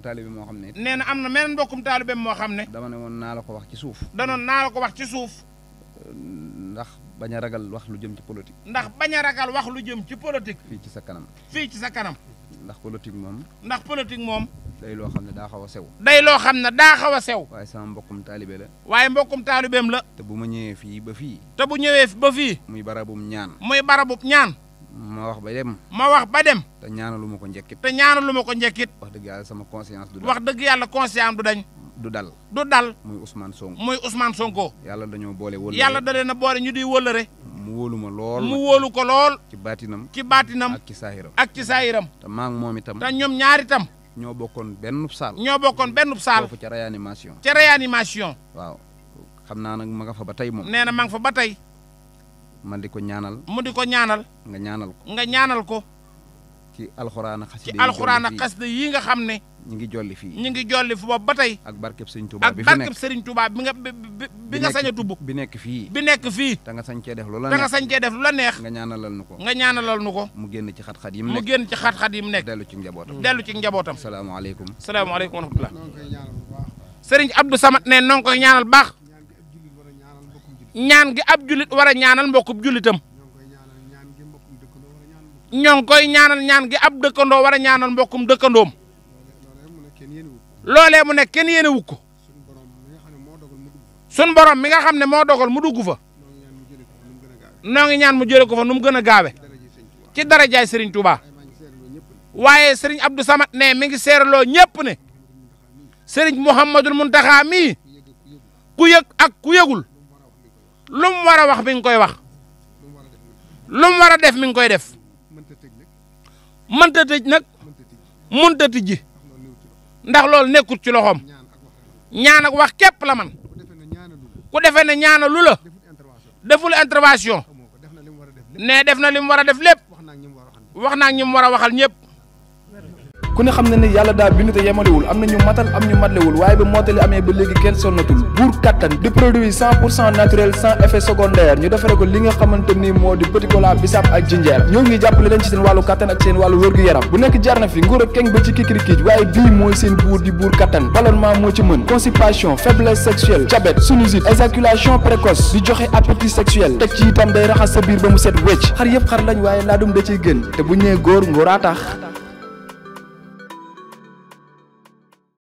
taalibe moo xam ne nee na am na meneen mbokkum taalibeem moo xam ne dama ne woon naa la ko wax ci suuf danoon naa la ko wax ci suuf ndax bañ a ragal wax lu jëm ci politique ndax bañ a ragal wax lu jëm ci politique fii ci sa kanam ndax politique moom day loo xam ne daa xaw a sew day loo xam ne daa xaw a sew waaye sama mbokkum taalibe la waaye mbokkum taalibeem la te bu ma ñëwee fii ba fii muy barabum ñaan ma wax ba dem te ñaanalu ma ko njëkkit wax dëgg yàlla sama conscience du dañ du dal muy Ousmane Sonko yàlla dañoo boole wëllëre yàlla da leen a boole ñu di wëllëre mu wóolu ko lool ci baatinam ak ci saahiram te maa ngi moom itam te ñoom ñaari itam ñoo bokkoon benn saal foofu ca réanimation waaw xam naa nag ma nga fa ba tey moom nee na ma nga fa ba tey man di ko ñaanal nga ñaanal ko ci alxuraan xasida yi nga xam ne ñi ngi jolli fi boobu ba tey ak barkeb Sëriñ Tuubaa bi nga sañ a tubb bi nekk fii te nga sañ cee def lu la neex nga ñaanalal nu ko mu génn ci xat-xat yi mu nekk dellu ci njabootam salaamaaleykum wa rahmatullah Sëriñ Abdou Samad ne noo ngi koy ñaanal baax ñaan gi ab julit war a ñaanal mbokkum julitam ñoo ngi koy ñaanal ñaan gi ab dëkkandoo war a ñaanal mbokkum dëkkandoom loolee mu nekk kenn yéene wu ko sun borom mi nga xam ne moo dogal mu dugg fa noo ngi ñaan mu jële ko fa nu mu gën a gaawe ci darajaay Serigne Touba waaye Serigne Abdou Samad ne mi ngi seeraloo ñépp ne Serigne Mouhamadul Muntaxa mii ku yëg ak ku yëgul lu mu war a wax mi ngi koy wax lu mu war a def mi ngi koy def mënta tëj nag mënta tijji ndax loolu nekkut ci loxoom ñaan ak wax képp la man ku defee ne ñaanalu la deful intervention ne def na li mu war a def lépp wax naa ñi mu war a waxal ñëpp. ku ne xam na ne yàlla daal bindu te yemalewul am na ñu matal am ñu matlewul waaye ba mottali amee ba léegi kenn sonnatul buur kattan di produit 100% naturel sans effet secondaire ñu defare ko li nga xamante ni moo di petit cola bisaab ak jinjeer ñoo ngi jàppale leen ci seen wàllu kattan ak seen wàllu wërgu-yaram bu nekk jar na fi nguur ak keng ba ci kikirikiij waaye bii mooy seen buur di buur kattan ballonnement moo ci mën constipation faiblesse sexuelle diabète sinusite éjaculation précoce di joxe appétit sexuel teg ci itam day raxas sa biir ba mu set wecc xar yëpp xar lañ waaye laadum da ciy gën te bu ñëwee góor ngóoraa tax